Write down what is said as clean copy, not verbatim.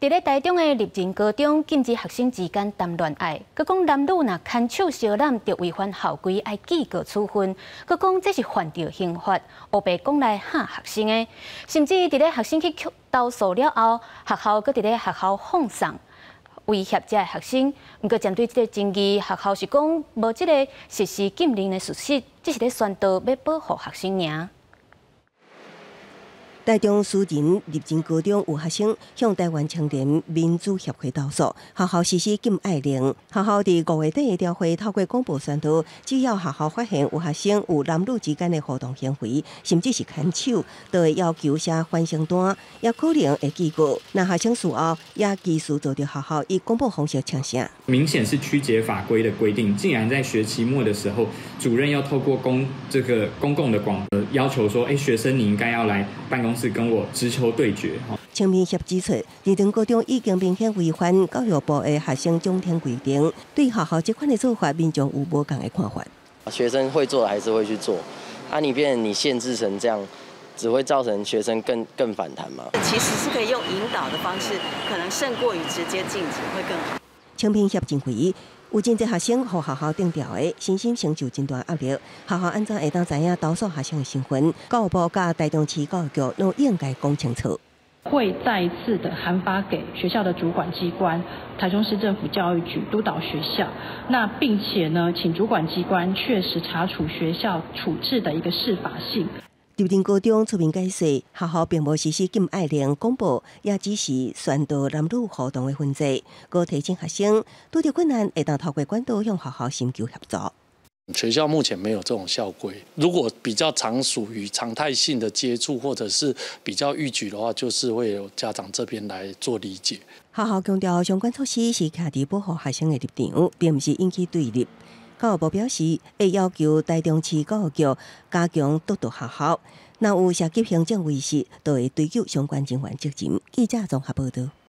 佇咧台中的立仁高中禁止學生之間談戀愛，閣講男女若牽手相攬，就違反校規，愛記過處分。閣講這是犯著刑法，烏白講來嚇學生的。甚至佇咧學生去投訴了後，學校閣佇咧學校放送威脅這个學生。毋過針對這個爭議，學校是講無這個實施禁令的事實，只是咧宣導欲保護學生爾。台中樹仁立仁高中有學生向台灣青年民主協會投訴，學校實施禁愛令。學校佇5月底的朝會透過廣播宣導，只要學校發現有學生有男女之間的互動行為，甚至是牽手，就會要求寫反省單，也可能會記過。若學生事後也繼續遭著學校以廣播方式呛聲。明顯是曲解法規的規定，竟然在學期末的時候，主任要透過公這個公共的廣播要求說，學生你應該要來辦公室跟我直球對決。青民協指出，立仁高中已經明顯違反教育部的學生獎懲規定，對學校這款的做法，民眾有無仝的看法。學生會做還是會去做，啊，你變你限制成這樣，只會造成學生更反彈嘛。其實是可以用引導的方式，可能勝過於直接禁止會更好。青民協認為，有真濟學生予學校定調的，身心承受真大壓力。學校按怎會當知影投訴學生的身份？教育部佮台中市教育局攏應該講清楚。會再一次的函發給學校的主管機關，台中市政府教育局督導學校，那並且呢，請主管機關確實查處學校處置的一個適法性。立仁高中出面解釋，學校並無實施禁愛令，廣播也只是宣導男女互動的分際，閣提醒學生拄著困難會當透過管道向學校尋求協助。學校目前沒有這種校規，如果比較常屬於常態性的接觸，或者是比較逾矩的話，就是會由家長這邊來做理解。學校強調，相關措施是徛佇保護學生的立場，並毋是引起對立。教育部表示，會要求台中市教育局加強督導學校，若有涉及行政違實，就會追究相關人員責任。記者綜合報導。